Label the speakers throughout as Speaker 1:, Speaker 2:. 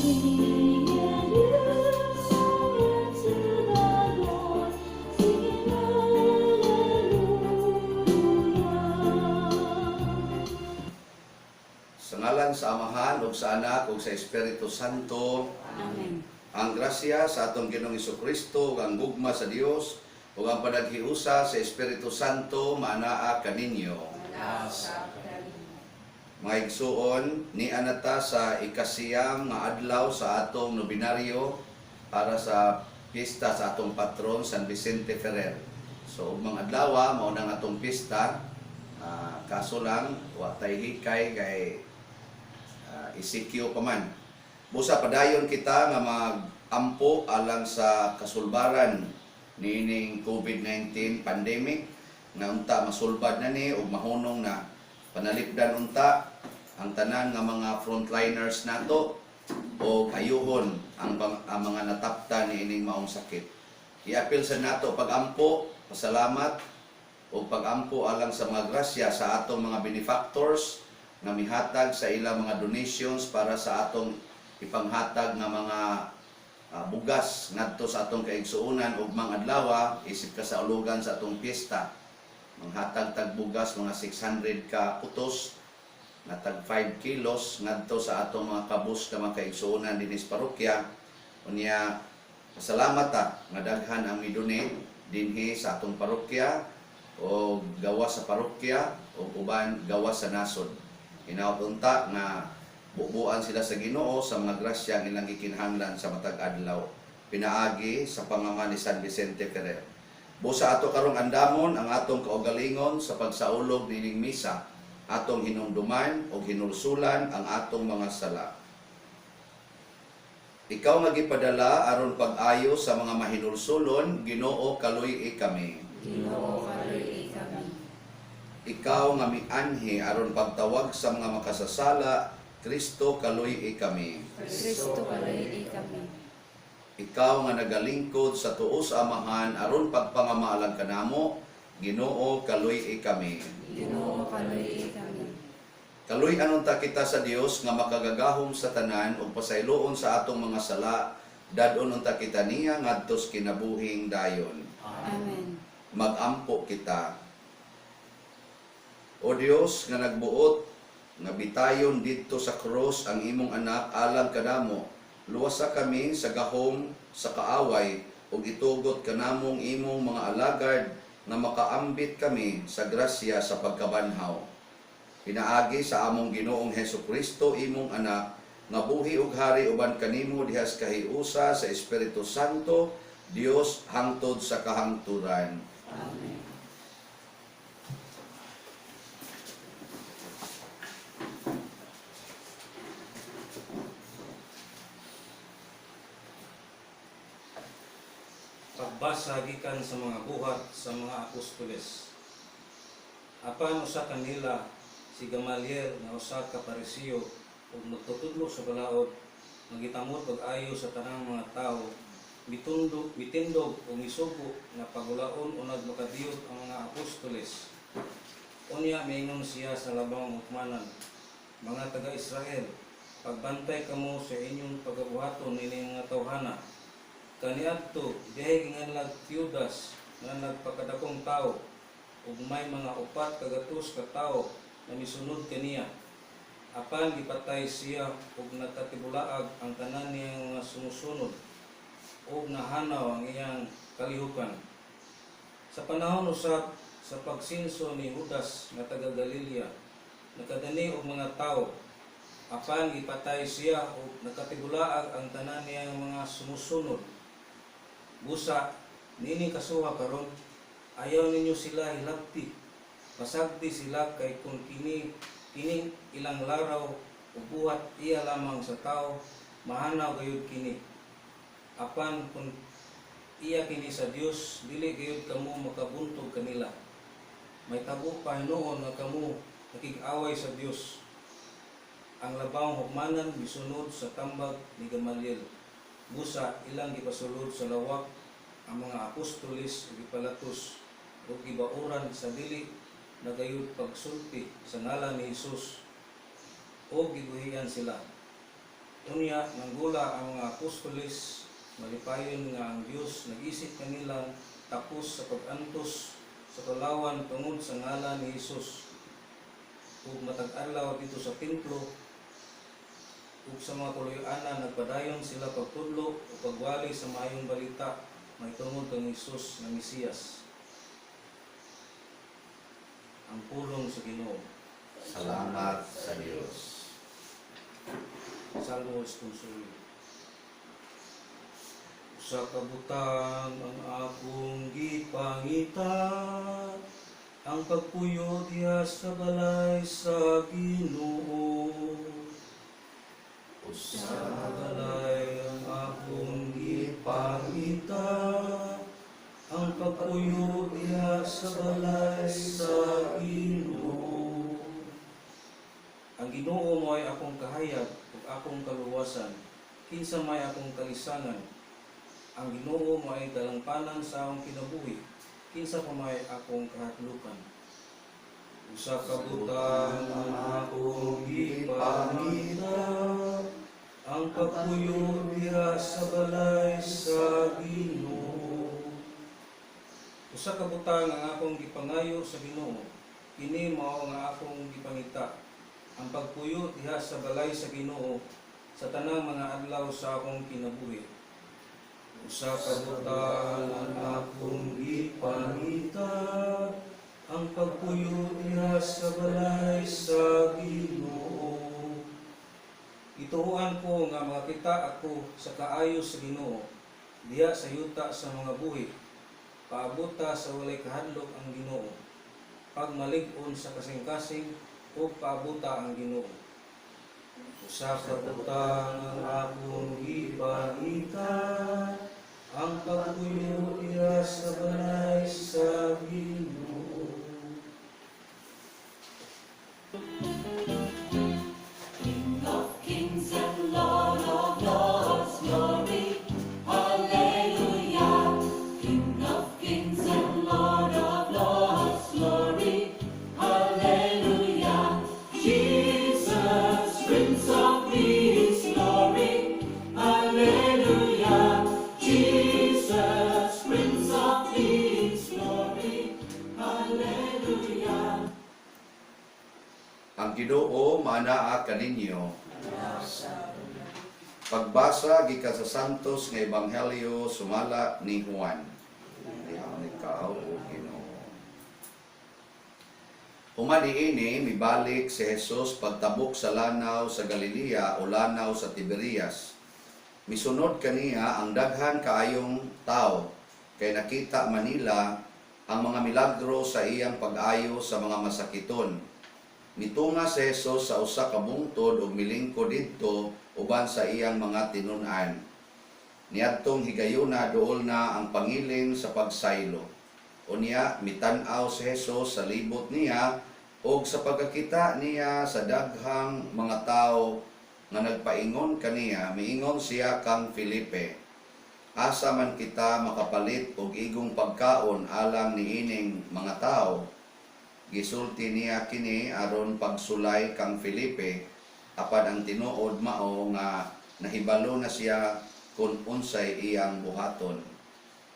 Speaker 1: Me and you singing to the Lord, singing hallelujah.
Speaker 2: Sa ngalan sa Amahan ug sa Anak ug sa Espiritu Santo.
Speaker 3: Amen.
Speaker 2: Ang grasya sa atong Ginoong Kristo ug ang gugma sa Dios ug ang panaghiusa sa Espiritu Santo maanaa kaninyo. Mga igsuon, niana ta sa 9 nga adlaw sa atong nobinaryo para sa pista sa atong patron San Vicente Ferrer. So ug mga adlaw mao nang atong pista. Kaso lang wa tay hikay kay ECQ pa man. Busa padayon kita nga magampo alang sa kasulbaran niining COVID-19 pandemic nga unta masulbad na ni ug mahunong na. Panalipdan unta ang tanan nga mga frontliners nato o ayuhon ang mga natapta niining maong sakit. Iapil sa nato pagampo, pasalamat o pagampo alang sa mga grasya sa atong mga benefactors nga mihatag sa ilang mga donations para sa atong ipanghatag nga mga bugas ngadto sa atong kaigsuonan ug mga adlaw isip kasaulugan sa atong piyesta. Manghatag tag bugas mga 600 ka putos nga tag 5 kilos ngadto sa atong mga kabus nga mga kaigsuonan dinhi sa parokya. Unya pasalamat ta nga daghan ang midonate dinhi sa atong parokya o gawas sa parokya o uban gawas sa nasod. Hinaot unta nga bubuan sila sa Ginoo sa mga grasya ang ilang gikinahanglan sa matag adlaw pinaagi sa pangama ni San Vicente Ferrer. Busa ato karong andamon ang atong kaugalingon sa pagsaulog nining misa, atong hinumduman o hinulsulan ang atong mga sala. Ikaw nga gipadala aron pag-ayo sa mga mahinulsulon, Ginoo, kaluy-i kami.
Speaker 3: Ginoo, kaluy-i kami.
Speaker 2: Ikaw nga mianhi aron pagtawag sa mga makasasala, Kristo, kaluy-i kami.
Speaker 3: Kristo, kaluy-i kami.
Speaker 2: Ikaw nga nagalingkod sa tuo sa Amahan aron pagpangamaalang kanamo, Ginoo, kaluy-i kami.
Speaker 3: Ginoo, kaluy-i kami.
Speaker 2: Kaluy-an unta kita sa Dios nga makagagahom sa tanan ug pasayloon sa atong mga sala, dad-on unta kita niya ngadto sa kinabuhing dayon.
Speaker 3: Amen.
Speaker 2: Magampo kita. O Dios nga nagbuot nga bitayon didto sa krus ang imong anak alang kanamo, luwasa kami sa gahom sa kaaway ug itugot kanamong imong mga alagad nga makaambit kami sa grasya sa pagkabanhaw. Pinaagi sa among Ginoong Hesus Kristo, imong anak, nga buhi ug hari uban kanimo diha sa kahiusa sa Espiritu Santo, Dios hangtod sa kahangturan.
Speaker 3: Amen.
Speaker 4: Pagbasa gikan sa mga Buhat sa mga Apostoles. Apan usa kanila, si Gamaliel nga usa ka Parisiyo ug magtutudlo sa balaod nga gitamod pag-ayo sa tanang mga tawo, mitundog, mitindog ug misugo nga pagulaon unag makadiyot ang mga apostoles. Unya miingon siya sa labawng hukmanan, "Mga taga-Israel, pagbantay kamo sa inyong pagabuhaton nining mga tawhana. Kaniadto dihay ginganlag Teudas nga nagpakadakong tawo ug may mga 400 ka tawo nga misunod kaniya. Apan gipatay siya ug nakatibulaag ang tanan niyang mga sumusunod ug nahanaw ang iyang kalihukan. Sa panahon usab sa pagsinso ni Judas nga taga Galilea, nakadani og mga tawo. Apan gipatay siya ug nakatibulaag ang tanan niyang mga sumusunod. Busa nini kasuha karon, ayaw ninyo sila hilabti. Pasagdi sila kay kung kini kining ilang laraw ug buhat iya lamang sa tao, mahanaw gayud kini. Apan kung iya kini sa Dios, dili gayud kamo makabuntog kanila. May tabo pa hinuon nga kamo nakig-away sa Dios." Ang labawng hukmanan misunod sa tambag ni Gamaliel. Busa ilang gipasulod sa lawak ang mga apostoles ug gipalatos ug gibauran sa dili na gayud pagsulti sa ngalan ni Hesus ug giguhian sila. Unya nanggula ang mga apostoles, malipayon nga ang Dios nag-isip kanila takos sa pag-antos sa tulawan tungod sa ngalan ni Hesus. Ug matag adlaw didto sa templo ug sa mga puloy-anan nagpadayon sila pagtudlo ug pagwali sa maayong balita mahitungod kang Hesus nga Mesiyas. Ang pulong sa Ginoo.
Speaker 2: Salamat sa Dios.
Speaker 4: Salmo responsorio. Sa kabutang ang akong gipangita, ang pagpuyo diha sa balay sa Ginoo.
Speaker 2: Usa
Speaker 4: Sa balay ang akong gipangita, ang pagpuyo diha sa balay sa Ginoo. Ang Ginoo mo ay akong kahayag ug akong kaluwasan, kinsa may akong kalisangan. Ang Ginoo mo ay dalangpanan sa akong kinabuhi, kinsa pa may akong kahadlukan. Usa ka butang ang akong gipangita, ang pagpuyo diha sa balay sa Ginoo. Usa ka butang ang akong gipangayo sa Ginoo, kini mao nga akong gipangita, ang pagpuyo diha sa balay sa Ginoo sa tanang mga adlaw sa akong kinabuhi. Usa ka butang ang akong gipangita, ang pagpuyo diha sa balay sa Ginoo. Ituoan ko nga makakita ako sa kaayo sa Ginoo diha sa yuta sa mga buhi. Paabota sa walay kahadlok ang Ginoo. Pagmalig-on sa kasing-kasing ug paabota ang Ginoo. Usa ka butang ang akong gipangita, ang pagpuyo diha sa balay sa Ginoo.
Speaker 1: King of kings and Lord of lords, glory, hallelujah. King of kings and Lord of lords, glory, hallelujah. Jesus, Prince of Peace, glory, hallelujah. Jesus, Prince of Peace, glory, hallelujah.
Speaker 2: Ang Ginoo maanaa kaninyo. Pagbasa gikan sa Santos nga Ebanghelyo sumala ni Juan. Diha ikaw o Ginoo. Human niini mibalik si Jesus pagtabok sa lanaw sa Galilea o lanaw sa Tiberias. Misunod kaniya ang daghan kaayong tao kay nakita manila ang mga milagro sa iyang pag-ayo sa mga masakiton. Mitunga si Jesus sa usa ka bungtod ug milingkod didto uban sa iyang mga tinun-an. Niadtong higayuna duol na ang pangilin sa pagsaylo. Unya mitan-aw si Jesus sa libot niya ug sa pagkakita niya sa daghang mga tawo nga nagpaingon kaniya, miingon siya kang Felipe, "Asa man kita makapalit og igong pagkaon alang niining mga tawo?" Gisulti niya kini aron pagsulay kang Felipe, apan ang tinuod mao nga nahibalo na siya kung unsay iyang buhaton.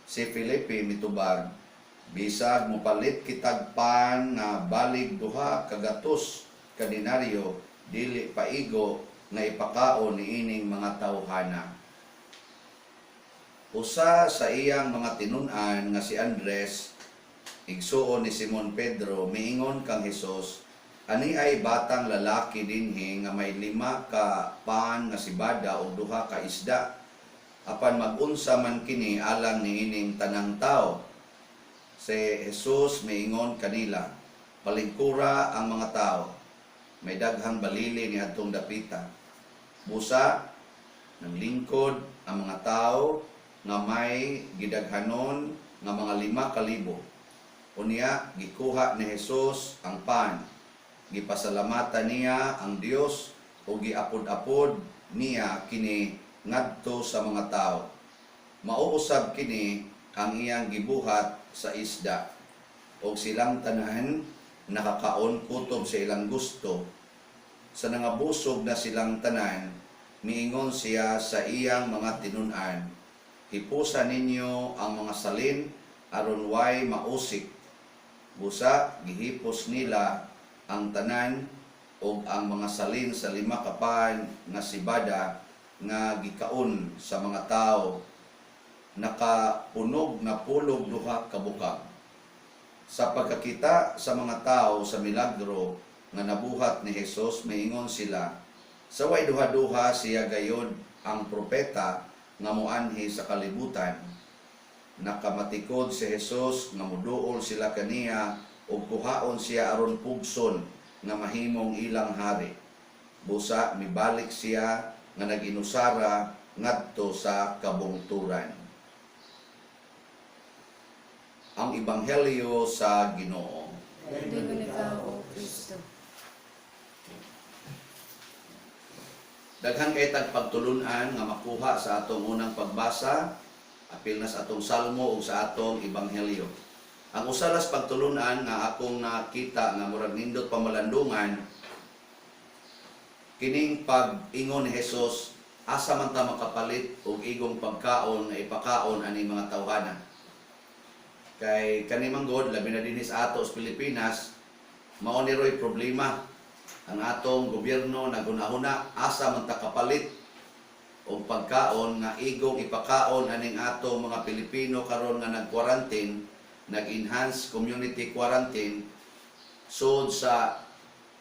Speaker 2: Si Felipe mitubag, "Bisag mopalit kitag pan nga balig 200 ka denaryo, dili paigo nga ipakaon niining mga tawhana." Usa sa iyang mga tinun-an nga si Andres, igsuon ni Simon Pedro, miingon kang Hesus, "Ani ay batang lalaki dinhi nga may 5 ka pan nga sibada ug 2 ka isda. Apan mag-unsa man kini alang niining tanang tao?" Si Jesus miingon kanila, "Palingkura ang mga tao." May daghang balili ni adtong dapita. Busa nanglingkod ang mga tao nga may gidaghanon nga mga 5,000. Unya gikuha ni Jesus ang pan. Gipasalamatan niya ang Dios ug giapod-apod niya kini ngadto sa mga tao. Mao usab kini ang iyang gibuhat sa isda. Og silang tanan nakakaon kutob sa ilang gusto. Sa nangabusog na silang tanan, Miingon siya sa iyang mga tinun-an, "Hipusa ninyo ang mga salin aron way mausik." Busa gihipos nila ang tanan ug ang mga salin sa 5 ka pan nga sibada nga gikaon sa mga tawo nakapunog na 72 ka bukag. Sa pagkakita sa mga tao sa milagro nga nabuhat ni Hesus, miingon sila, "Sa way duha-duha siya gayod ang propeta nga moanhi sa kalibutan." Nakamatikod si Hesus nga moduol sila kaniya ug kuhaon siya aron pugson nga mahimong ilang hari. Busa mibalik siya nga nag-inusara ngadto sa kabungturan. Ang Ebanghelyo sa Ginoo.
Speaker 3: Dayon ikaw, O Kristo.
Speaker 2: Daghan kay tag pagtulunan nga makuha sa atong unang pagbasa, apil na sa atong salmo ug sa atong ebanghelyo. Ang usa las pagtulunan nga akong nakita nga murag nindot pamalandungan kining pag-ingon ni Hesus, asa man ta makapalit og igong pagkaon nga ipakaon ani mga tawhana. Kay kani man god, labi na dinhi sa ato sa Pilipinas, mao ni roy problema. Ang atong gobyerno nagunahuna asa man ta kapalit og pagkaon nga igong ipakaon aning atong mga Pilipino karon nga nag-quarantine, nag-enhance community quarantine sud sa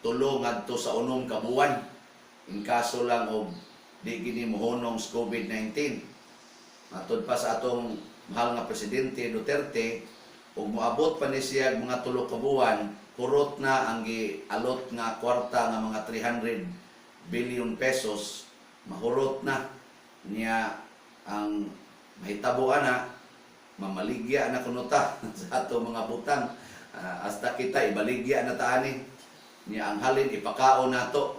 Speaker 2: 3 ngadto sa 6 ka buwan in kaso lang og di gini mohunong sa COVID-19. Matod pa sa atong mahal nga presidente Duterte, ug moabot pa ni siya mga 3 ka buwan, hurot na ang gialot nga kwarta nga mga 300 billion pesos, mahurot na niya. Ang mahitabo ana, mamaligya na kuno ta sa ato mga butang. Hasta kita ibaligya na ta ani niya, ang halin ipakaon nato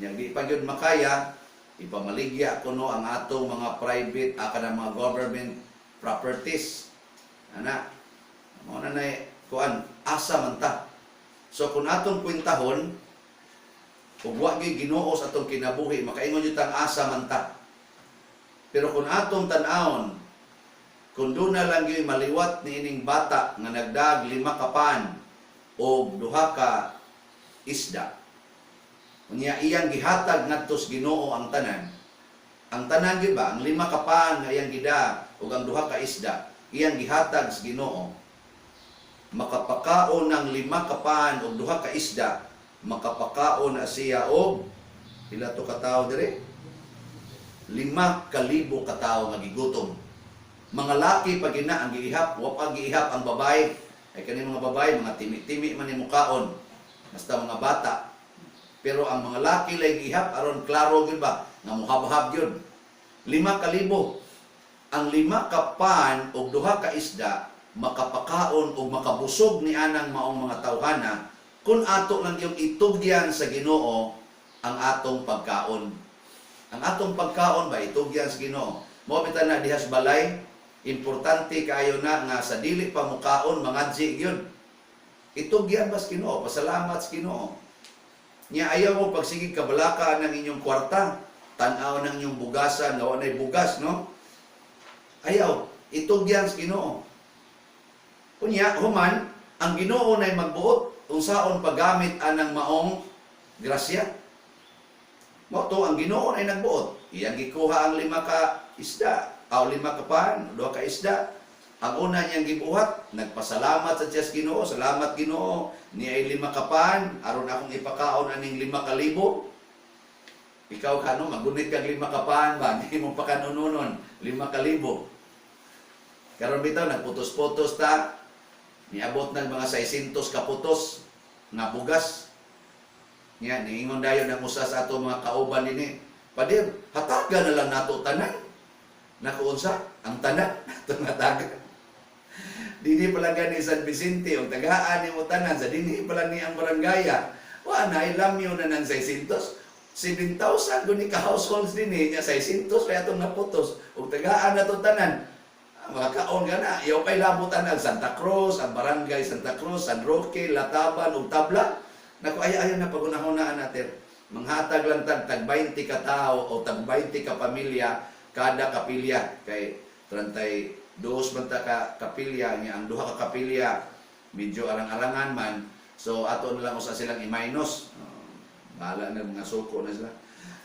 Speaker 2: niya. Di pa gyud makaya, ipamaligya kuno ang atong mga private kanang mga government properties ana. Mao na nay kuan, asa man ta. So kung atong kwentahon ug wa gyud Ginoo sa atong kinabuhi, makaingon jud tang asa man ta. Pero kung atong tan-awon, kung doon na lang gyud maliwat ni ining bata nga nagdag 5 ka pan og 2 ka isda, unya iyang gihatag ngadto sa Ginoo ang tanan. Ang tanan gyud ba, ang 5 ka pan nga iyang gida ug ang 2 ka isda, iyang gihatag sa Ginoo. Makapakaon ng 5 ka pan ug 2 ka isda, makapakaon na siya og pila to ka tawo dire? 5,000 ka tawo nga gigutom. Mga laki pa gina ang giihap, wa pa giihap ang babae. Ay kani mga babae, mga timi-timi man ni mukaon. Basta mga bata. Pero ang mga laki lay giihap aron klaro gyud ba nga muhabhab gyud. 5,000. Ang 5 ka pan og 2 ka isda makapakaon og makabusog ni anang maong mga tawhana kung ato lang yung itugyan sa Ginoo ang atong pagkaon. Ang atong pagkaon ba itugyan sa Ginoo. Mao bitaw na diha sa balay, importante kaayo na nga sa dili pa mukaon mangadji gyud. Itugyan ba sa Ginoo, pasalamat sa Ginoo. Nya ayaw mo pagsigig kabalaka ng inyong kwarta, tan-aw ng inyong bugasan, nga wa nay bugas, no? Ayaw, itugyan sa Ginoo. Unya, human, ang Ginoo nay magbuot unsaon paggamit anang maong grasya. Mao to ang Ginoo nay nagbuot. Iyang gikuha ang 5 ka isda, aw 5 ka pan, 2 ka isda. Ang una niyang gibuhat, nagpasalamat sa Diyos Ginoo, salamat Ginoo, ni ay 5 ka pan, aron akong ipakaon aning 5,000. Ikaw ka no, magunit kag 5 ka pan ba, di mo pakanununon, 5,000. Karon bitaw nagputos-putos ta, niabot ng mga 600 ka putos nga bugas. Nya niingon dayon ang usa sa ato mga kauban dinhi, "Pader, hatagan na lang nato tanan." Naku, unsa? Ang tanan atong hatagan. Dinhi pa lang gani San Vicente og tagaan nimo tanan sa dinhi pa lang ni ang barangaya. Wa na ilamyo na ng 600. 7,000 guni ka households dinhi nya 600 kaya atong naputos og tagaan na to tanan. Makakaon ka na. Iyaw pa'y labot ang Santa Cruz, ang barangay Santa Cruz, San Roque, Lataban, ug Tabla. Naku, ay ayaw na pagunahunaan natin. Manghatag lang tag tag 20 ka tao o tag 20 ka pamilya kada kapilya, kay 32 man ta ka kapilya nya, ang duha ka kapilya medyo arang-arangan man, so ato na lang usa silang i-minus. Bahala na, mga suko na sila,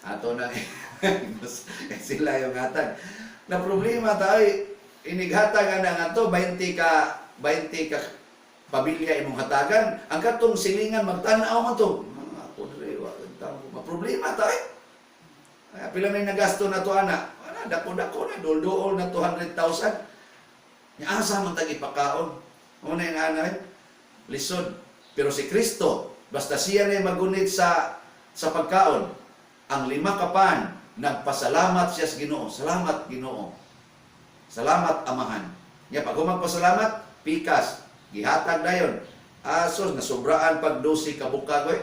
Speaker 2: ato na i-minus sila yung hatag na problema tayo. Inighatag ana nga to 20 ka pamilya imong hatagan, ang katong silingan magtan-aw man to. "Ah, ako diri wa tao." Problema ta eh. Ay, pila may nagasto na to ana? Ana, dako-dako na, dol-dool na 200,000. Nya asa man tag ipakaon? Una yung ana eh. Lisod. Pero si Kristo, basta siya na magunit sa pagkaon, ang lima ka pan, nagpasalamat siya sa Ginoo. "Salamat, Ginoo. Salamat, Amahan." Nya pag magpasalamat, pikas, gihatag dayon. Asos nasobraan pag 12 ka bukag oy.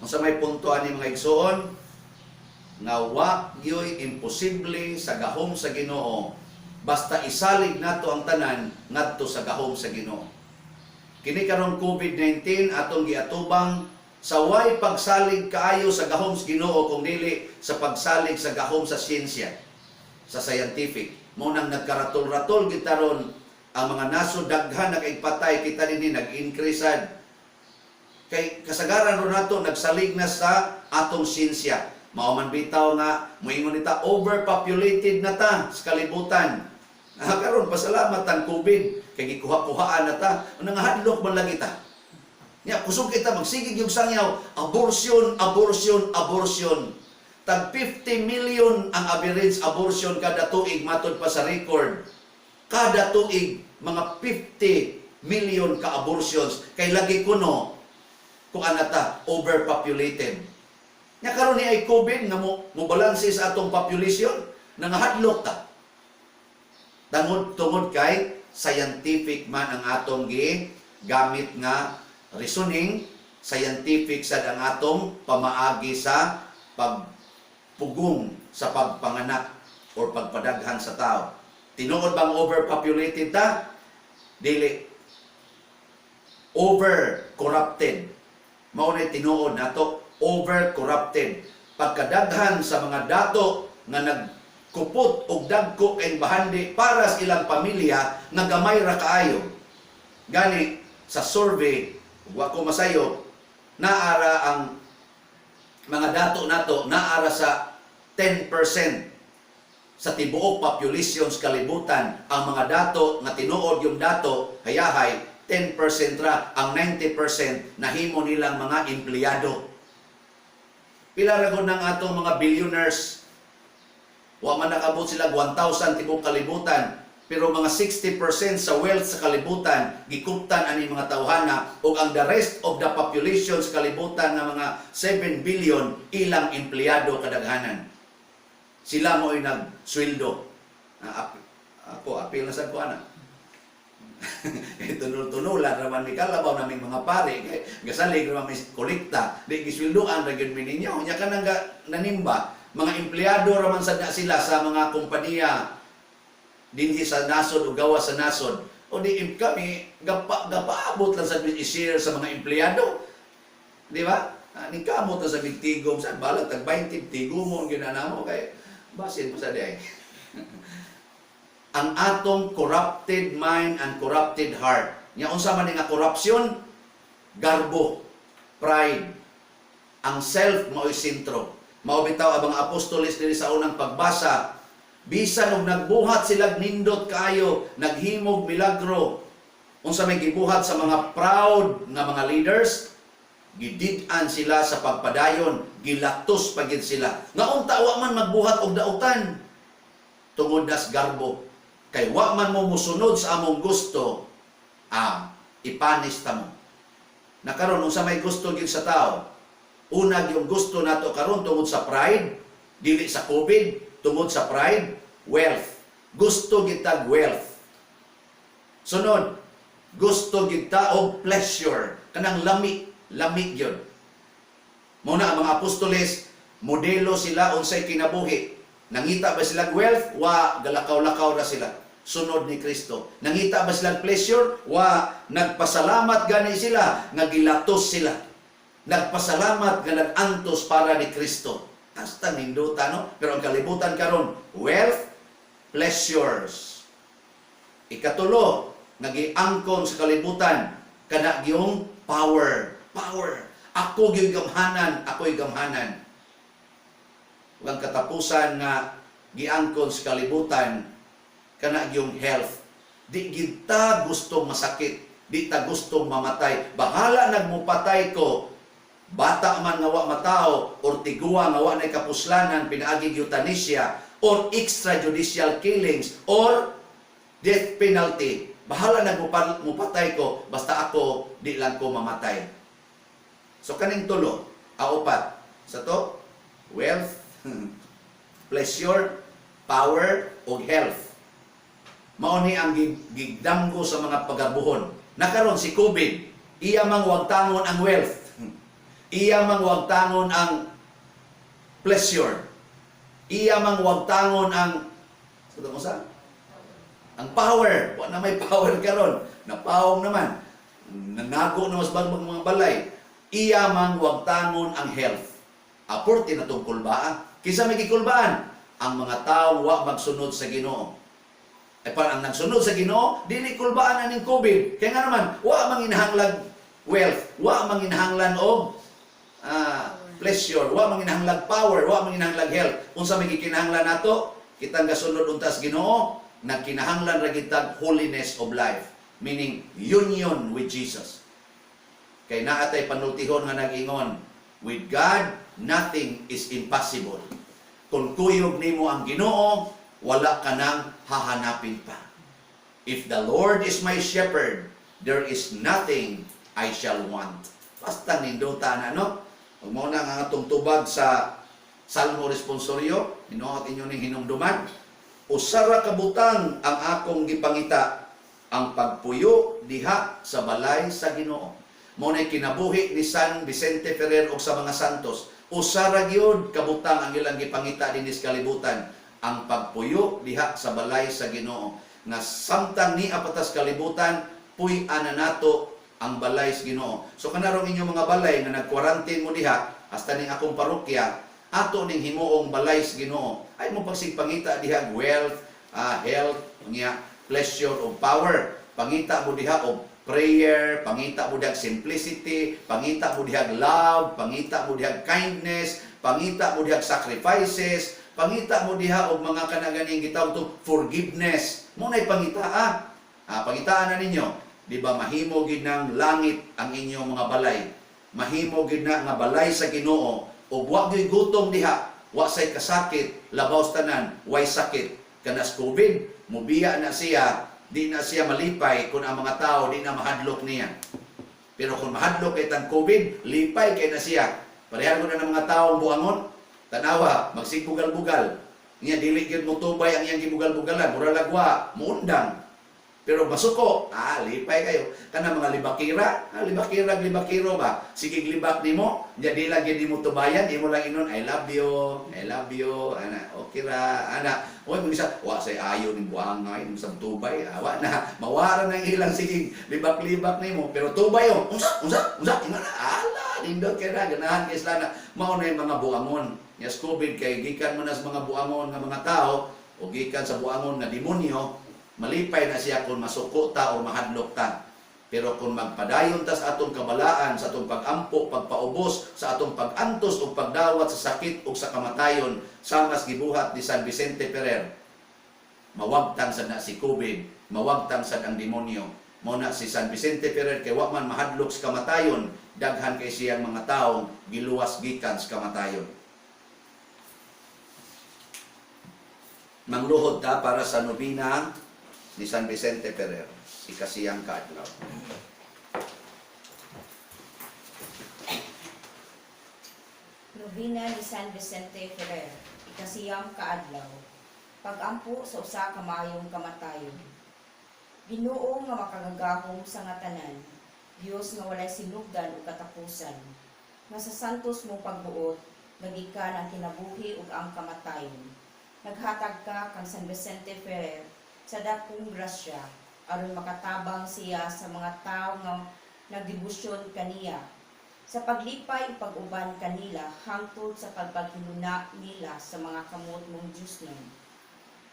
Speaker 2: Unsa may punto ani, mga igsoon? Nga wa gyoy imposible sa gahom sa Ginoo basta isalig nato ang tanan ngadto sa gahom sa Ginoo. Kini karong COVID-19, atong giatubang sa way pagsalig kaayo sa gahom sa Ginoo kung dili sa pagsalig sa gahom sa siyensya, sa scientific. Mao nang nagkaratol-ratol kita ron ang mga nasod, daghan nakaigpatay, kita dinhi nag-increase kay kasagaran ron nato nagsalig na sa atong siyensya. Mao man bitaw nga moingon nita overpopulated na ta sa kalibutan. Ah, karon pasalamat ang COVID kay gikuha-kuhaan na ta. Nangahadlok man lagi ta. Nya kusog kita magsigig yung sangyaw, abortion, abortion, abortion. Tag 50 million ang average abortion kada tuig matod pa sa record. Kada tuig mga 50 million ka abortions kay lagi kuno kung ana ta, overpopulated. Nya karon ni ay COVID nga mo balanse sa atong population, nangahadlok ta. Tungod kay scientific man ang atong gi gamit nga reasoning, scientific sad ang atong pamaagi sa pagpugong sa pagpanganak or pagpadaghan sa tao. Tinuod bang overpopulated ta? Dili. Over corrupted. Mao na tinuod nato, over corrupted. Pagkadaghan sa mga dato nga nagkupot og dagko kay bahandi para sa ilang pamilya nga gamay ra kaayo. Gani sa survey, wa ko masayo, naara ang mga dato nato naara sa 10% sa tibuok population sa kalibutan. Ang mga dato nga tinuod yung dato hayahay 10% ra, ang 90% nahimo nilang mga empleyado. Pila ra gud ng atong mga billionaires? Wa man nakabot sila 1,000 tibuok kalibutan, pero mga 60% sa wealth sa kalibutan gikuptan ani mga tawhana, ug ang the rest of the population sa kalibutan nga mga 7 billion, ilang empleyado kadaghanan. Sila mo ay nagsweldo. Ah, ako apil na sad ko ana. Tunol-tunulan raman mi, kalabaw naming mga pare kay gasalig raman mi kolekta, di gisweldoan ra gyud mi ninyo. Nya kanang nanimba, mga empleyado raman sad na sila sa mga kompanya dinhi sa nasod o gawas sa nasod. O di kami gapaabot lang sa i-share sa mga empleyado, di ba? Ah, ning kamot na sa tigom sa balag tag 20 tigumon ginanamo kay basin mo sa di ang atong corrupted mind and corrupted heart. Nya unsa man ni nga corruption? Garbo, pride. Ang self mao'y sentro. Mao bitaw ang mga apostoles diri sa unang pagbasa, bisan og nagbuhat sila nindot kaayo, naghimog milagro, unsa may gibuhat sa mga proud nga mga leaders? Gidid-an sila sa pagpadayon, gilatos pa gid sila. Nga unta wa man magbuhat og dautan tungod nas garbo. Kay wa man mo musunod sa among gusto, ah, ipanis ta mo. Na karon, unsa may gusto gyud sa tao? Una yung gusto nato karon tungod sa pride, dili sa COVID, tungod sa pride, wealth. Gusto gitag wealth. Sunod, gusto kita og pleasure, kanang lami, lami gyud. Mao na ang mga apostoles, modelo sila unsay kinabuhi. Nangita ba silang wealth? Wa, galakaw-lakaw na sila. Sunod ni Kristo. Nangita ba silang pleasure? Wa, nagpasalamat gani sila nga gilatos sila. Nagpasalamat nga nag-antos para ni Kristo. Hasta nindota, no? Pero ang kalibutan karon, wealth, pleasures. Ikatulo, nagiangkon sa kalibutan, kana gyung power. Power. Ako gyud gamhanan, ako'y gamhanan. Ug ang katapusan nga giangkon sa kalibutan, kana gyung health. Di gyud ta gustong masakit, di ta gustong mamatay. Bahala nagmupatay ko, bata man nga wa matao or tiguang nga wa nay kapuslanan pinaagi euthanasia or extrajudicial killings or death penalty. Bahala nagmupatay ko, basta ako di lang ko mamatay. So kaning tulo, upat. Sa to, wealth, pleasure, power, ug health. Mao ni ang gigdamgo sa mga pagabuhon. Nakaron si COVID, iya mang wagtangon ang wealth. Iya mang wagtangon ang pleasure. Iya mang wagtangon ang sa mo sa? Ang power. Wa na may power karon. Napawong naman. Nanago na mas bagbag mga balay. Iya mang wagtangon ang health. Aporte na tong kulbaa. Kinsa may gikulbaan? Ang mga tao wa magsunod sa Ginoo. Ay parang ang nagsunod sa Ginoo, dili kulbaan aning COVID. Kaya nga naman, wa manginahanglan wealth, wa manginahanglan og pleasure, wa manginahanglan power, wa manginahanglan health. Unsa may gikinahanglan nato? Kitang gasunod unta sa Ginoo, nagkinahanglan ra gitag holiness of life, meaning union with Jesus. Kay naa tay panultihon nga nag-ingon, with God nothing is impossible. Kung kuyog nimo ang Ginoo, wala ka nang hahanapin pa. If the Lord is my shepherd, there is nothing I shall want. Basta nindota na, no? Ug mao na nga atong tubag sa Salmo Responsorio, hinuot inyo ning hinumduman. Usa ra ka butang ang akong gipangita, ang pagpuyo diha sa balay sa Ginoo. Mao nay kinabuhi ni San Vicente Ferrer og sa mga santos. Usa ra gyud kabutang ang ilang gipangita dinhi sa kalibutan, ang pagpuyo diha sa balay sa Ginoo. Nga samtang nia pa ta sa kalibutan, puy-an na nato ang balay sa Ginoo. So kanarong inyong mga balay nga nag-quarantine mo diha, hasta ning akong parokya, ato ning himuong balay sa Ginoo. Ay mo pagsigpangita diha wealth, health, nya pleasure o power. Pangita mo diha og prayer, pangita mo diha simplicity, pangita mo diha love, pangita mo diha kindness, pangita mo diha sacrifices, pangita mo diha og mga kanaganing gitawag to forgiveness. Mao nay pangita ah. Pangitaan na ninyo. Di ba mahimo gid ng langit ang inyong mga balay? Mahimo gid na nga balay sa Ginoo ug wa gyud gutom diha, wa say kasakit, labaw sa tanan, way sakit. Kanas COVID, mubiya na siya, di na siya malipay kung ang mga tao di na mahadlok niya. Pero kung mahadlok kay tang COVID, lipay kay na siya. Parehan ko na ng mga taong buangon, tanawa, magsigbugal-bugal. Niya dili gyud mo tubay ang iyang gibugal-bugalan, mura lagwa, muundang. Pero masuko, lipay kayo. Kana mga libakira, libakira, libakiro ba? Sige libak nimo, nya di lang gyud nimo tubayan, imo lang inon, "I love you, I love you," ana, okay ra, ana. Oy, mga isa, wa say ayo ning buangay, ning sa tubay, wa na, mawara na ang ilang sige libak-libak nimo, pero tubay oh, unsa, unsa, unsa, ingon na, ala, nindot kay na, ganahan kay sila na, mao na yung mga buangon. Yes, COVID kay gikan man na sa mga buangon nga mga tao, o gikan sa buangon nga demonyo, malipay na siya kung masuko ta o mahadlok ta. Pero kung magpadayon ta sa atong kabalaan, sa atong pag-ampo, pagpaubos, sa atong pag-antos o pagdawat sa sakit o sa kamatayon, samas gibuhat ni San Vicente Ferrer, mawagtang sad na si COVID, mawagtang sad ang demonyo. Mao na si San Vicente Ferrer kay wa man mahadlok sa kamatayon, daghan kay siyang mga taong giluwas gikan sa kamatayon. Mangluhod ta para sa nobina ni San Vicente Ferrer, ikasiyang kaadlaw.
Speaker 5: Nobina ni San Vicente Ferrer, ikasiyam kaadlaw. Pag-ampo sa usa ka maayong kamatayon. Ginoo nga makagagahom sa nga tanan, Dios nga walay sinugdan ug katapusan, nga sa santos mo pagbuot, nagikan ang kinabuhi ug ang kamatayon. Naghatag ka kang San Vicente Ferrer sa dakong grasya aron makatabang siya sa mga tawo nga nagdebosyon kaniya. Sa paglipay ug pag-uban kanila hangtod sa pagpaghiluna nila sa mga kamot mong Diosnon.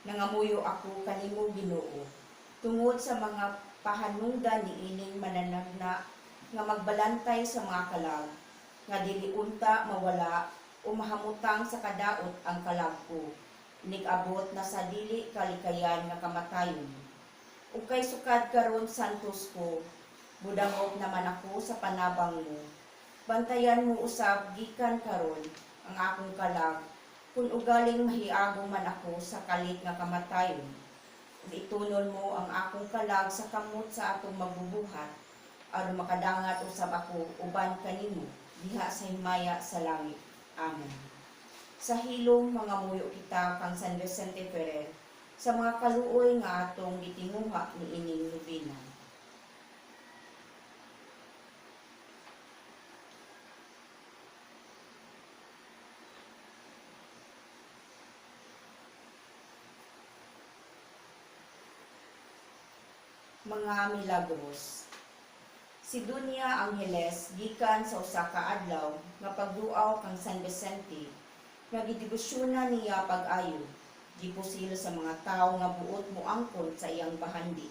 Speaker 5: Nangamuyo ako kanimo, Ginoo, tungod sa mga pahanungdan niining mananagna nga magbalantay sa mga kalag, nga dili unta mawala o mahamutang sa kadaot ang kalag ko, inig-abot na sa dili kalikayan nga kamatayon. Ug kay sukad karon, santos ko, budangop naman ako sa panabang mo. Bantayan mo usab gikan karon ang akong kalag, kung ugaling mahiagom man ako sa kalit nga kamatayon. Ug itunon mo ang akong kalag sa kamot sa atong magbubuhat, aron makadangat usab ako uban kanimo diha sa himaya sa langit. Amen. Sa hilom mangamuyo kita kang San Vicente Ferrer sa mga kaluoy nga atong gitinguha niining nobena. Mga milagros. Si Dunya Angeles gikan sa usa ka adlaw nga pagduaw kang San Vicente nga gidebosyonan niya pag-ayo. Gipusil sa mga tawo nga buot moangkon sa iyang bahandi.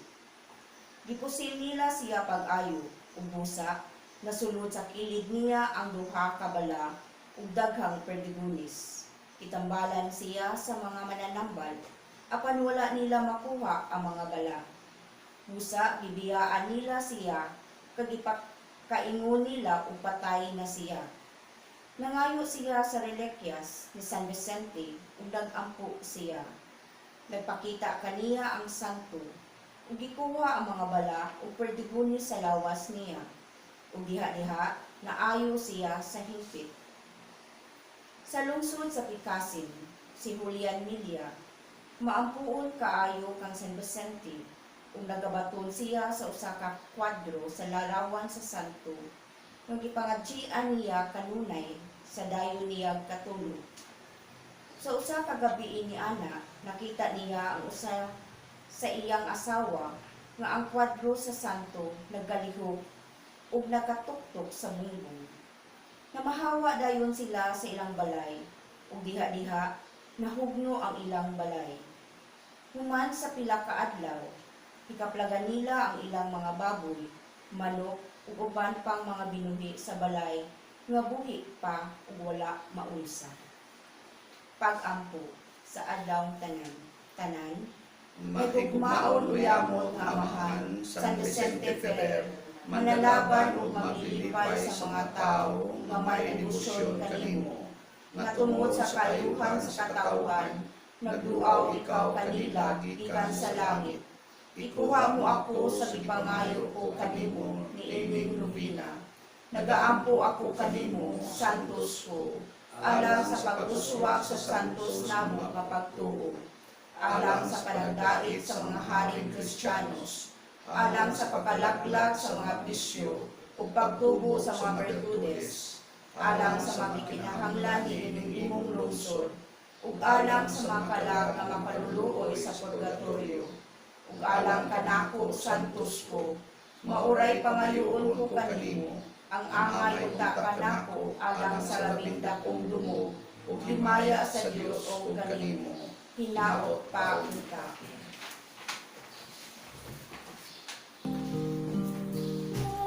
Speaker 5: Gipusil nila siya pag-ayo ug busa nasulod sa kilid niya ang duha ka bala ug daghang perdigunis. Gitambalan siya sa mga mananambal apan wala nila makuha ang mga bala. Busa gibiyaan nila siya kag gipakaingon nila ug patay na siya. Nangayo siya sa relikyas ni San Vicente ug nag-ampo siya. Nagpakita kaniya ang santo ug gikuha ang mga bala ug perdigunis sa lawas niya. Ug diha-diha naayo siya sa hingpit. Sa lungsod sa Picasin, si Julian Milia, maampuon kaayo kang San Vicente ug nagabaton siya sa usa ka kwadro sa larawan sa santo nga gipangadyian niya kanunay sa dayon niyang katulog. Sa usa ka gabii ni ana, nakita niya ang usa sa iyang asawa nga ang kwadro sa santo naggalihok ug nakatuktok sa bungbong. Namahawa dayon sila sa ilang balay ug diha-diha nahugno ang ilang balay. Human sa pila ka adlaw, ikaplagan nila ang ilang mga baboy, manok ug uban pang mga binuhi sa balay nga buhi pa ug wala maulsa. Pag-ampo sa adlaw tanan tanan.
Speaker 2: Mahigugmaon uyamot nga Amahan, San Vicente Ferrer, manalaban ug maglilipay sa mga tawo nga may debosyon kanimo,
Speaker 5: nga tungod sa kayuhan sa katawhan, nagduaw ikaw kanila gikan sa langit. Ikuha mo ako sa gipangayo ko kanimo niining nobena. Nagaampo ako kanimo, santos ko, alang sa pag-uswak sa santos namo nga pagtuo, alang sa panagdait sa mga haring Kristiyanos, alang sa pagkalaglag sa mga bisyo ug pagtubo sa mga bertudes, alang sa mga kinahanglan niining imong lungsod, ug alang sa mga kalag nga makaluluoy sa purgatorio, ug alang kanako, santos ko, mauray pangayoon ko kanimo, ang angay unta kanako alang sa labing dakong dumo ug himaya sa Dios ug kanimo hinaot pa unta.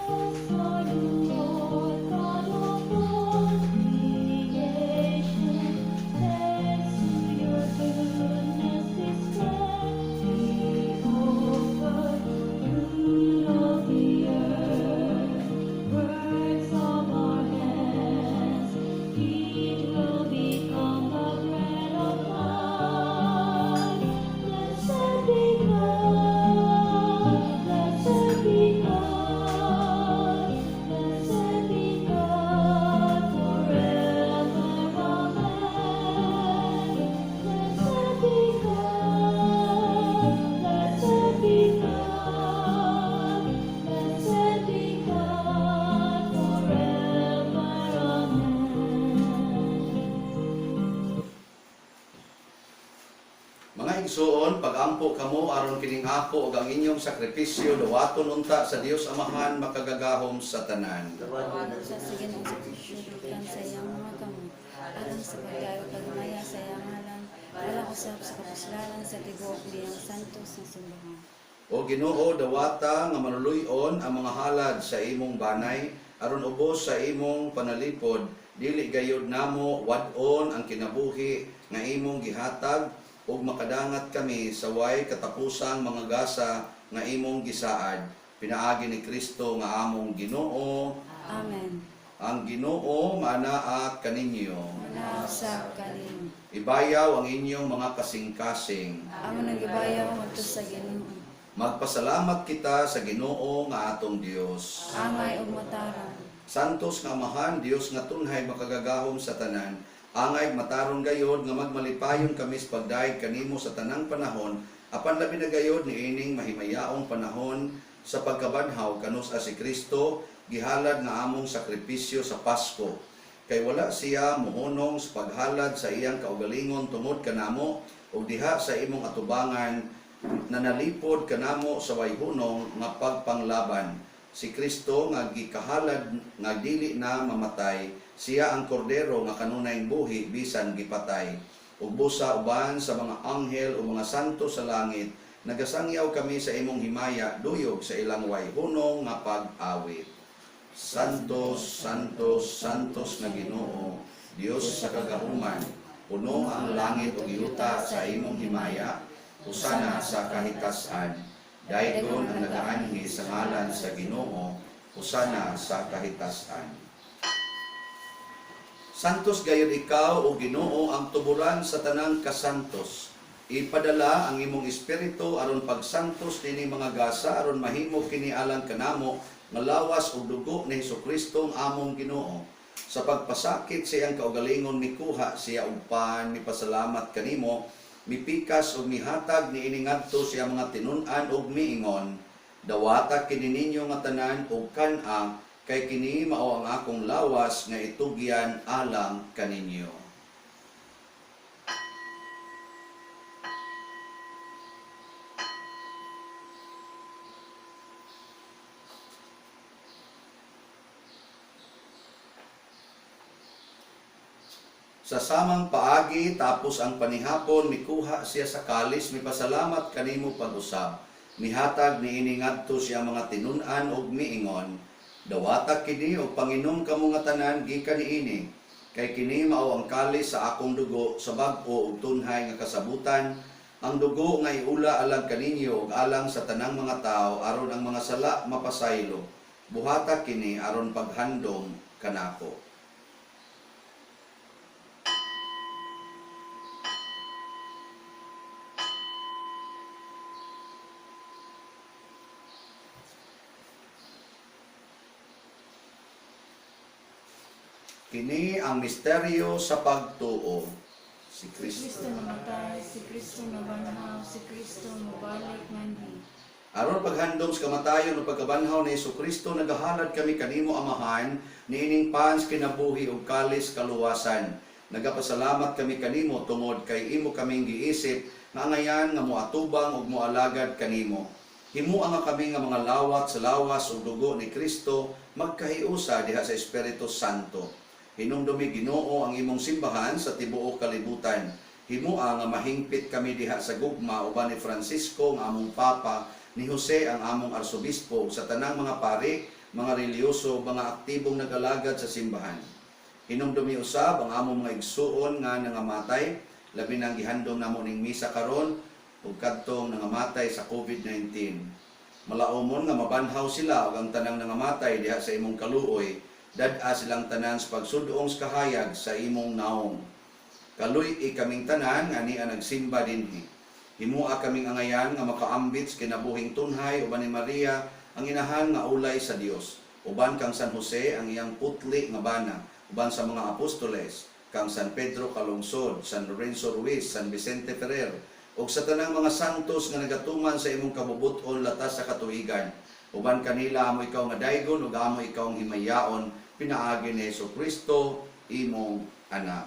Speaker 1: Blessed are you, Lord God of all creation. Thanks to your goodness this day we offer fruit of the earth, works of our hands. It will become the bread of life. Blessed
Speaker 2: Mga igsuon, pagampo kamo aron kining ako ug ang inyong sakripisyo dawaton unta sa Dios Amahan makagagahom sa tanan.
Speaker 3: Tawagon sa Ginoo sa Kristo gikan sa iyang mga kamot alang sa pagdayo pagmaya sa iyang ngalan alang usab sa kapuslaran sa tibuok niyang santos nga simbahan.
Speaker 2: O Ginoo, dawata nga manuluyon ang mga halad sa imong banay aron ubos sa imong panalipod dili gayud namo wad-on ang kinabuhi nga imong gihatag ug makadangat kami sa way katapusang mga gasa nga imong gisaad pinaagi ni Kristo nga among Ginoo.
Speaker 3: Amen.
Speaker 2: Ang Ginoo maanaa kaninyo.
Speaker 3: Manaog sa kanimo.
Speaker 2: Ibayaw ang inyong mga kasing-kasing.
Speaker 3: Amo nagibayaw ngadto sa Ginoo.
Speaker 2: Magpasalamat kita sa Ginoo nga atong Dios.
Speaker 3: Angay ug matarong.
Speaker 2: Santos nga Amahan, Dios nga tunhay makagagahom sa tanan. Angay matarong gayod nga magmalipayon kami sa pagdayeg kanimo sa tanang panahon, apan labi na gayod niining mahimayaong panahon sa pagkabanhaw kanus-a si Kristo gihalad nga among sakripisyo sa Pasko. Kay wala siya mohunong sa paghalad sa iyang kaugalingon tungod kanamo ug diha sa imong atubangan nanalipod kanamo sa wayhunong nga pagpanglaban. Si Kristo nga gikahalad nga dili na mamatay, siya ang kordero nga kanunay buhi bisan gipatay. Ug busa uban sa mga anghel o mga santo sa langit, nagasangyaw kami sa imong himaya duyog sa ilang wayhunong nga pag-awit. Santos, Santos, Santos nga Ginoo, Dios sa kagahuman, puno ang langit ug yuta sa imong himaya, usana sa kahitasan. Daygon ang nagaanhi sa ngalan sa Ginoo, usana sa kahitasan. Santos gayud ikaw o Ginoo ang tuburan sa tanang kasantos. Ipadala ang imong espiritu aron pagsantos nining mga gasa aron mahimo kini alang kanamo nga lawas ug dugo ni Hesukristo ang among Ginoo. Sa pagpasakit sa iyang kaugalingon mikuha siya og pan, mipasalamat kanimo, mipikas ug mihatag niini ngadto sa iyang mga tinun-an ug miingon, dawata kini ninyo nga tanan ug kan-a kay kini mao ang akong lawas nga itugyan alang kaninyo. Sa samang paagi tapos ang panihapon mikuha siya sa kalis mipasalamat kanimo pag-usab. Mihatag niini ngadto siya mga tinun-an ug miingon, dawata kini og panginom kamo nga tanan gikan niini kay kini mao ang kalis sa akong dugo sa bag-o ug tunhay nga kasabutan, ang dugo nga iula alang kaninyo ug alang sa tanang mga tawo aron ang mga sala mapasaylo. Buhata kini aron paghandom kanako. Kini ang misteryo sa pagtuo. Si
Speaker 3: Si
Speaker 2: Kristo.
Speaker 3: Kristo namatay, si Kristo nabanhaw, si Kristo mobalik nganhi.
Speaker 2: Aron paghandom sa kamatayon ug pagkabanhaw ni Kristo nagahalad kami kanimo Amahan niining pans kinabuhi ug kalis kaluwasan. Nagapasalamat kami kanimo tungod kay imo kaming giisip nga angayan nga moatubang ug moalagad kanimo. Himua nga kami nga mga lawat sa lawas ug dugo ni Kristo magkahiusa diha sa Espiritu Santo. Hinumdumi Ginoo ang imong simbahan sa tibuok kalibutan. Himua nga mahingpit kami diha sa gugma uban ni Francisco ang among papa, ni Jose ang among arsobispo ug sa tanang mga pari, mga relihiyoso, mga aktibong nag-alagad sa simbahan. Hinumdumi usab ang among mga igsuon nga nangamatay, labi nang gihandom namo ning misa karon ug kadtong nangamatay sa COVID-19. Malaumon nga mabanhaw sila ug ang tanang nangamatay diha sa imong kaluoy, dad-a silang tanan sa pagsudong sa kahayag sa imong naong. Kaluy-i kaming tanan nga ania nagsimba dinhi. Himua kaming angayan nga makaambit sa kinabuhing tunhay uban ni Maria ang inahan nga ulay sa Dios. Uban kang San Jose ang iyang putli nga bana, uban sa mga apostoles, kang San Pedro Calungsod, San Lorenzo Ruiz, San Vicente Ferrer, ug sa tanang mga santos nga nagatuman sa imong kabubut-on latas sa katuigan. Uban kanila amo ikaw nga daygon ug amo ikaw ang himayaon pinaagi ni Hesus Kristo imong anak.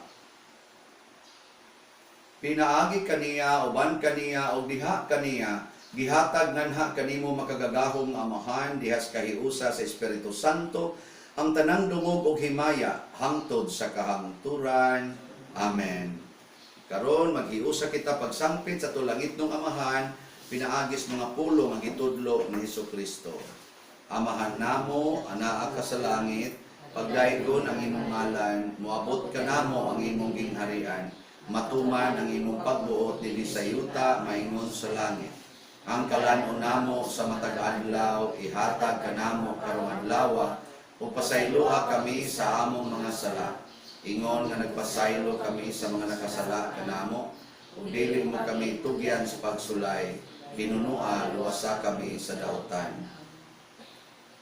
Speaker 2: Pinaagi kaniya, uban kaniya, ug diha kaniya, gihatag nganha kanimo makagagahom nga Amahan diha sa kahiusa sa Espiritu Santo ang tanang dungog ug himaya hangtod sa kahangturan. Amen. Karon maghiusa kita pagsangpit sa tulangitnong Amahan pinaagis mga pulong ang gitudlo ni Hesukristo. Amahan namo, anaa ka sa langit, pagdaygon ang imong ngalan, moabot ka namo ang imong gingharian, matuman ang imong pagbuot dinhi sa yuta maingon sa langit. Ang kalan-on namo sa matag adlaw, ihatag kanamo karong adlaw, ug pasayloa kami sa among mga sala. Ingon nga nagpasaylo kami sa mga nakasala kanamo, ug dili mo kami tugyan sa pagsulay, hinunua luwasa kami sa dautan.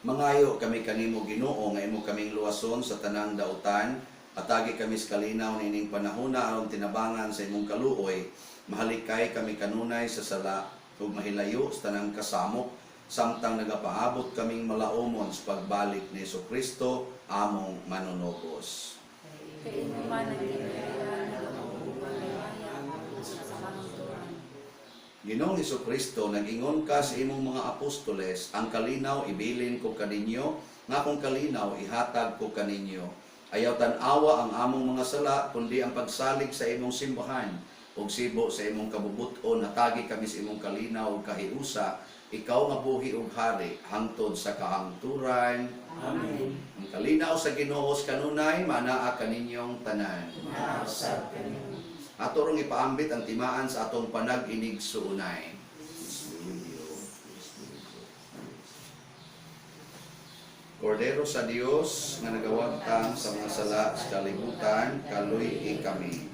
Speaker 2: Mangayo kami kanimo Ginoo nga imo kaming luwason sa tanang dautan, atagi kami sa kalinaw niining panahona aron tinabangan sa imong kaluoy, mahalikay kami kanunay sa sala ug mahilayo sa tanang kasamok samtang nagapaabot kaming malaumon sa pagbalik ni Kristo among manunubos.
Speaker 3: Kay imo man ang gingharian, ang himaya, sa kahangturan.
Speaker 2: Ginoong Kristo, nag-ingon ka sa imong mga apostoles, ang kalinaw ibilin ko kaninyo, nga akong kalinaw ihatag ko kaninyo. Ayaw tan-awa ang among mga sala, kundi ang pagsalig sa imong simbahan, ug sibo sa imong kabubuton, natagi kami sa imong kalinaw ug kahiusa, ikaw nga buhi ug hari, hangtod sa kahangturan.
Speaker 4: Amen.
Speaker 2: Ang kalinaw sa Ginoo sa kanunay, manaa kaninyong tanan. Ato rong ipaambit ang timaan sa atong panag-inig suunay. Kordero sa Dios nga nagawagtang sa mga sala sa kalibutan, kaluy kami.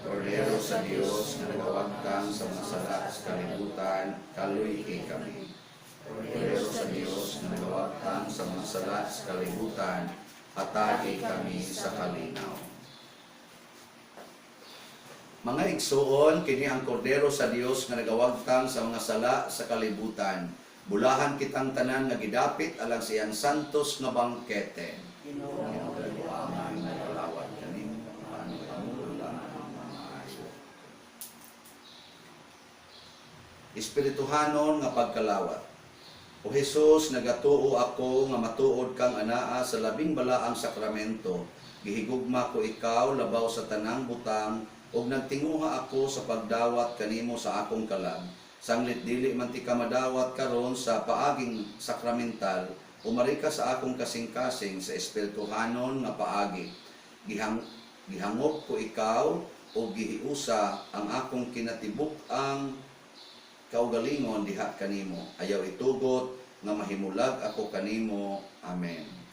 Speaker 2: Kordero sa Dios nga nagawagtang sa mga sala sa kalibutan, kaluy kami. Kordero sa Dios nga nagawagtang sa mga sala sa kalibutan, atagi kami sa kalinaw. Mga igsuon, kini ang kordero sa Dios nga nagawagtang sa mga sala sa kalibutan. Bulahan kitang tanan nga gidapit alang sa iyang santos nga bangkete. Ginoo, amang nagkalawat kanimo, paano among maayo. Espirituhanon nga pagkalawat. O Hesus, nagatuo ako nga matuod kang anaa sa labing balaang sakramento. Gihigugma ko ikaw labaw sa tanang butang ug nagtinguha ako sa pagdawat kanimo sa akong kalag. Sanglit dili man ti ka madawat karon sa paaging sakramental, umari ka sa akong kasing-kasing sa espirituhanon nga paagi. Gihangop ko ikaw ug gihiusa ang akong kinatibuk-ang kaugalingon diha kanimo. Ayaw itugot nga mahimulag ako kanimo. Amen.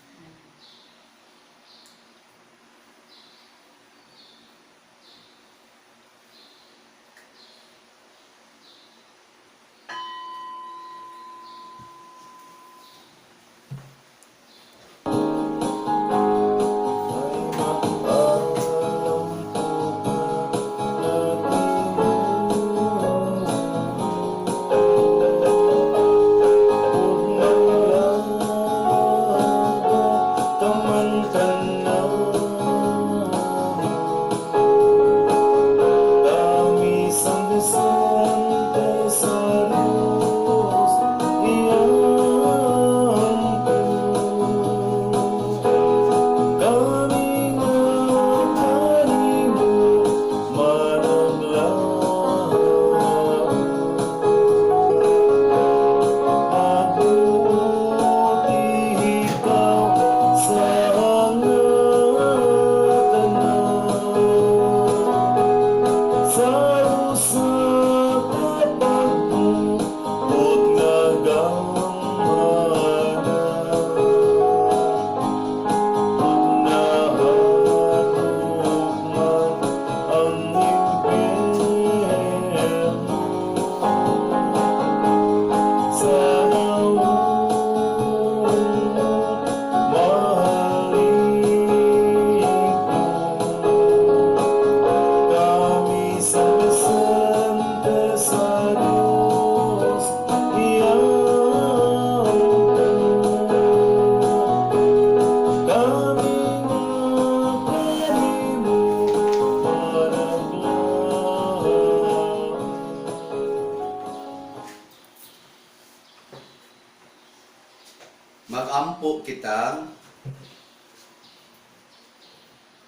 Speaker 2: Magampo kita.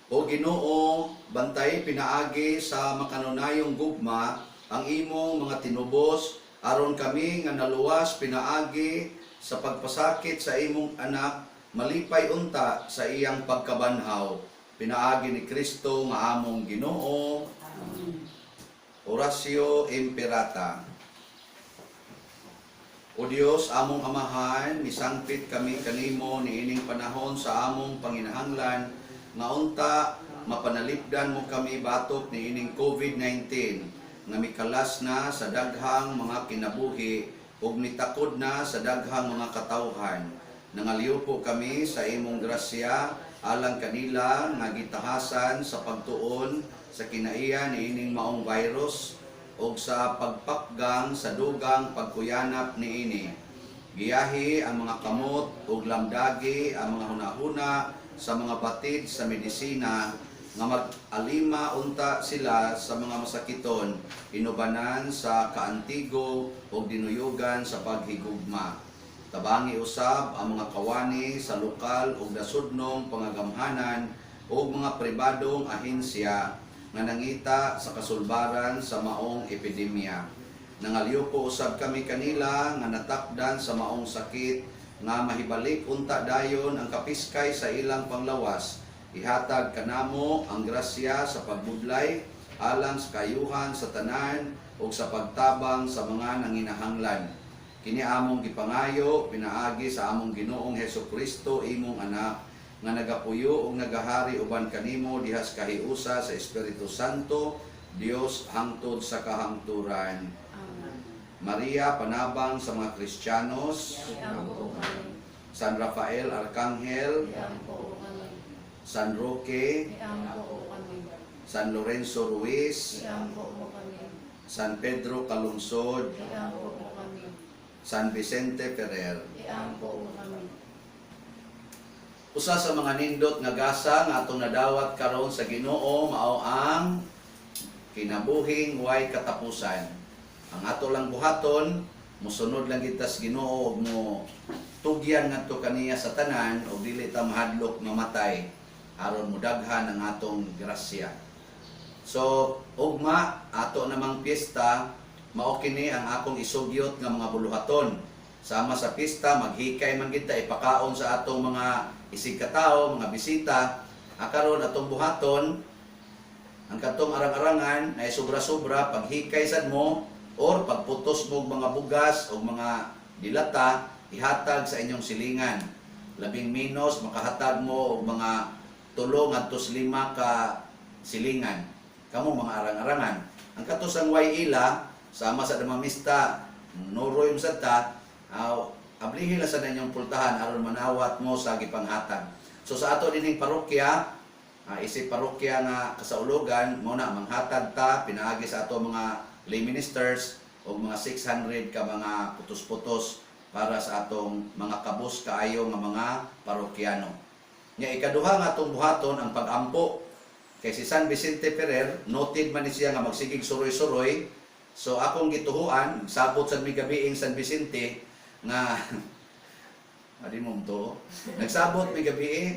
Speaker 2: O Ginoo, bantay pinaagi sa makanunayong gugma ang imong mga tinubos aron kami nga naluwas pinaagi sa pagpasakit sa imong anak malipay unta sa iyang pagkabanhaw pinaagi ni Kristo nga among Ginoo. Oratio Imperata. O Dios, among Amahan, misangpit kami kanimo niining panahon sa among panginahanglan nga unta mapanalipdan mo kami batok niining COVID-19 nga mikalas na sa daghang mga kinabuhi ug nitakod na sa daghang mga katawhan. Nangaliw kami sa imong grasya alang kanila nga gitahasan sa pagtuon sa kinaiya niining maong virus og sa pagpakgang sa dugang pagkuyanap niini. Giyahi ang mga kamot ug lamdagi ang mga hunahuna sa mga batid sa medisina nga mag-alima unta sila sa mga masakiton, inubanan sa kaantigo ug dinuyugan sa paghigugma. Tabangi usab ang mga kawani sa lokal ug nasudnong pangagamhanan ug mga pribadong ahensya nga nangita sa kasulbaran sa maong epidemya. Nangalyupo usab kami kanila nga natakdan sa maong sakit nga mahibalik unta dayon ang kapiskay sa ilang panglawas. Ihatag kanamo ang grasya sa pagbudlay alang sa kayuhan sa tanan ug sa pagtabang sa mga nanginahanglan. Kini among gipangayo pinaagi sa among Ginoong Hesus Kristo, imong anak, nga nagapuyo ug nagahari uban kanimo diha sa kahiusa sa Espiritu Santo, Dios, hangtod sa kahangturan.
Speaker 3: Amen.
Speaker 2: Maria, panabang sa mga Kristiyanos.
Speaker 3: Iampo kami.
Speaker 2: San Rafael Arcangel,
Speaker 3: Iampo kami.
Speaker 2: San Roque,
Speaker 3: Iampo kami.
Speaker 2: San Lorenzo Ruiz,
Speaker 3: Iampo mo kami.
Speaker 2: San Pedro Calungsod,
Speaker 3: Iampo mo kami.
Speaker 2: San Vicente Ferrer.
Speaker 3: Iampo mo kami.
Speaker 2: Usa sa mga nindot nga gasa nga atong nadawat karon sa Ginoo mao ang kinabuhing way katapusan. Ang ato lang buhaton, mosunod lang kita sa Ginoo ug mo tugyan ngadto kaniya sa tanan ug dili ta mahadlok mamatay aron modaghan ang atong grasya. So, ugma ato namang piyesta, mao kini ang akong isugyot nga mga buluhaton. Sama sa pista, maghikay man kita ipakaon sa atong mga isig katao, mga bisita. Akaron atong buhaton, ang katong arang-arangan na sobra-sobra paghikay sad mo or pagputos mo og mga bugas o mga dilata, ihatag sa inyong silingan. Labing minos makahatag mo og mga 3 ngadto 5 ka silingan. Kamo mga arang-arangan. Ang kato sang way ila sama sa damamista nuroy sad ta, aw ablihi la sa inyong pultahan aron manawat mo sa gipanghatag. So sa ato dining parokya, isip parokya nga kasaulogan mo na manghatag ta pinaagi sa ato mga lay ministers og mga 600 ka mga putos-putos para sa atong mga kabus kaayo nga mga parokyano. Nya ikaduha nga atong buhaton ang pagampo kay si San Vicente Ferrer, noted man ni siya nga magsigig suroy-suroy. So akong gituhuan, sabot sad mi gabiing San Vicente nga adi mo to. Nagsabot mi gabi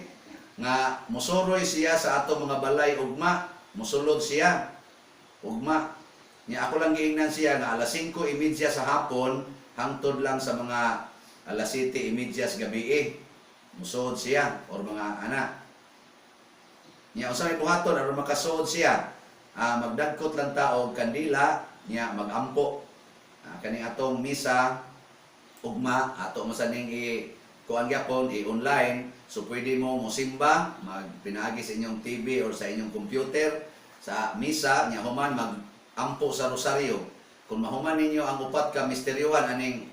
Speaker 2: nga musuroy siya sa ato mga balay ugma, musulod siya ugma. Nya ako lang giingnan siya nga alas 5:30 sa hapon hangtod lang sa mga alas 7:30 sa gabi eh. Musuod siya or mga ana. Nya unsa may buhaton aron makasuod siya? Magdagkot lang ta og kandila, nya magampo. Kani atong misa ugma ato mo sa ning i kuan gyapon i-online, so pwede mo mosimba magpinaagi sa inyong TV or sa inyong computer sa misa, nya human magampo sa rosaryo. Kung mahuman ninyo ang upat ka misteryohan aning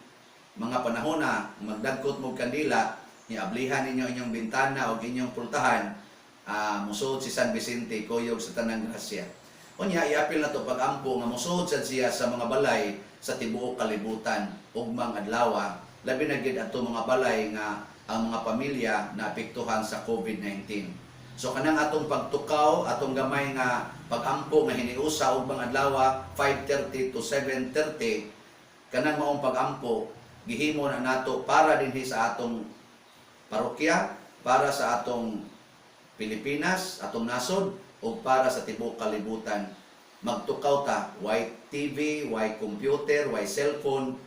Speaker 2: mga panahon na magdagkot mo kandila, nya ablihan ninyo inyong bintana o inyong pultahan, musuod si San Vicente kuyog sa tanang grasya. Unya iapil na to pag-ampo nga musuod sad siya sa mga balay sa tibuok kalibutan ugmang adlaw, labi na gid ato mga balay nga ang mga pamilya na apektuhan sa COVID-19. So kanang atong pagtukaw, atong gamay nga pag-ampo nga hiniusa ugmang adlaw 5:30 to 7:30, kanang maong pag-ampo gihimo na nato para dinhi sa atong parokya, para sa atong Pilipinas, atong nasod, ug para sa tibuok kalibutan. Magtukaw ta, way TV, way computer, way cellphone,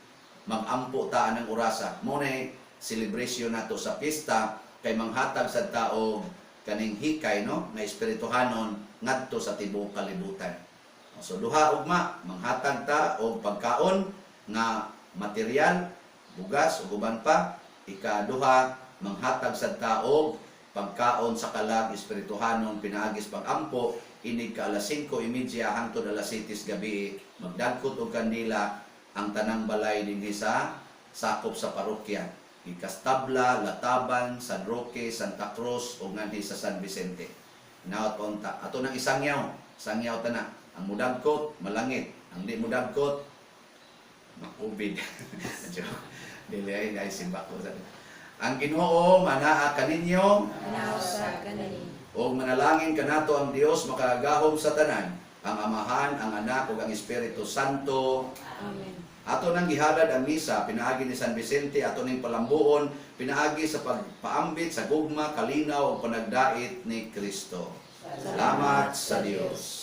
Speaker 2: magampo ta anang orasa. Mao na celebration nato sa pista kay manghatag sa tao kaning hikay, no, nga espirituhanon ngadto sa tibuok kalibutan. So duha ugma, manghatag ta og pagkaon nga material, bugas ug uban pa. Ikaduha, manghatag sad ta og pagkaon sa kalag espirituhanon pinaagis pag-ampo inig ka alas 5:30 hangtod alas 7 gabi. Magdagkot og kandila ang tanang balay dinhi sa sakop sa parokya. Ikastabla, Lataban, San Roque, Santa Cruz ug nganhi sa San Vicente. Hinaot pa unta. Ato nang isangyaw, sangyaw ta na. Ang mudagkot, malangit. Ang di mudagkot, makubid. Joke. Dili ay simba ko. Ang Ginoo manaa kaninyo.
Speaker 3: Manaa usab kaninyong.
Speaker 2: Ug manalangin kanato ang Dios makagagahom sa tanan, ang Amahan, ang Anak ug ang Espiritu Santo.
Speaker 3: Amen.
Speaker 2: Ato nang gihalad ang misa pinaagi ni San Vicente, ato ning palambuon pinaagi sa pagpaambit sa gugma, kalinaw ug panagdait ni Kristo. Salamat sa Dios.